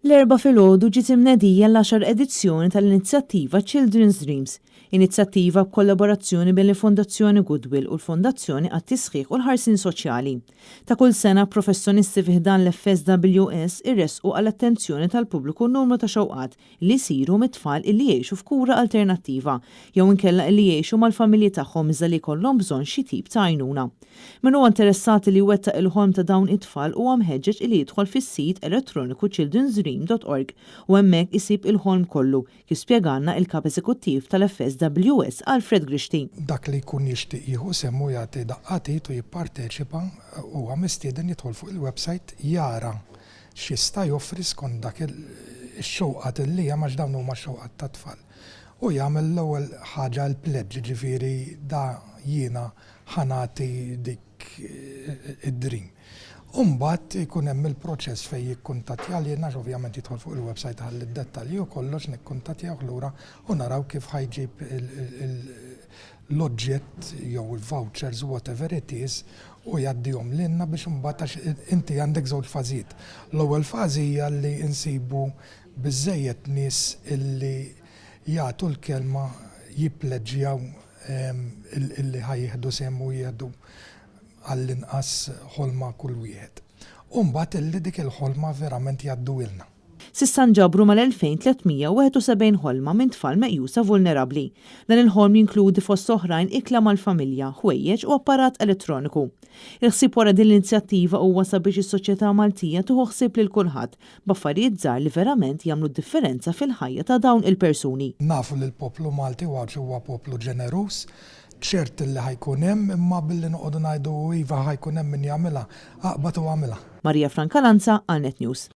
L-Erbgħa filgħodu ġiet imnedija l-għaxar edizzjoni tal-inizjattiva Children's Dreams, inizjattiva b'kollaborazzjoni bejn il-Fondazzjoni Goodwill u l-Fondazzjoni għat-Tisħiħ u l-Ħarsien Soċjali. Ta' kull sena, professjonisti fi ħdan l-FSWS iressqu għall-attenzjoni tal-pubbliku numru ta' xewqat li jsiru mit-tfal illi jgħixu f'kura alternattiva jew inkella illi jgħixu mal-familji tagħhom iżda li jkollhom bżonn xi tip ta' għajnuna. Min huwa interessat li jwettaq il-ħolm ta' dawn it-tfal huwa mħeġġeġ illi jidħol fis-sit elettroniku childrensdream.org u hemmhekk isib il-ħolm kollu, kif spjegalna il-Kap Eżekuttiv tal-FSWS Alfred Grixti. Dak li jkun jixtieq jieħu sehem u jagħti daqqa t'id u jipparteċipa huwa mistieden jidħol fuq il-website jara x'jista' joffri skont dak ix-xewqat li hemm għax dawn huma x-xewqat tat-tfal. U jagħmel l-ewwel ħaġa l-pledge, jiġifieri da jiena ħa nagħti dik id-dream. U mbagħad ikun hemm il-proċess fejn jikkuntattja lilna għax ovvjament jidħol fuq il-website iħalli d-dettalji u kollox nikkuntattjawh lura u naraw kif ħa jġib l-oġġett jew il-vouchers whatever it is u jgħaddihom lilna biex imbagħad għax inti għandek żewġ fażijiet. L-ewwel fażi hija li nsibu biżżejjed nies illi jagħtu l-kelma jippleġġjaw illi ħa jieħdu sehem u jieħdu għall-inqas ħolma kull wieħed. U mbagħad illi dik il-ħolma verament jgħadduhielna. S'issa nġabru mal-2,371 ħolma minn tfal meqjusa vulnerabbli. Dan il-ħolm jinkludi fost oħrajn ikla mal-familja, ħwejjeġ u apparat elettroniku. Il-ħsieb wara din l-inizjattiva huwa sabiex is-soċjetà Maltija tieħu ħsieb lil kulħadd b'affarijiet żgħar li verament jagħmlu d-differenza fil-ħajja ta' dawn il-persuni. Nafu li l-poplu Malti u Għawdxi huwa poplu ġeneruż, ċert li ħa jkun hemm, imma billi noqogħdu ngħidu iva ħa jkun hemm min jagħmilha, aqbad u agħmilha. Maria Francalanza għal Net News.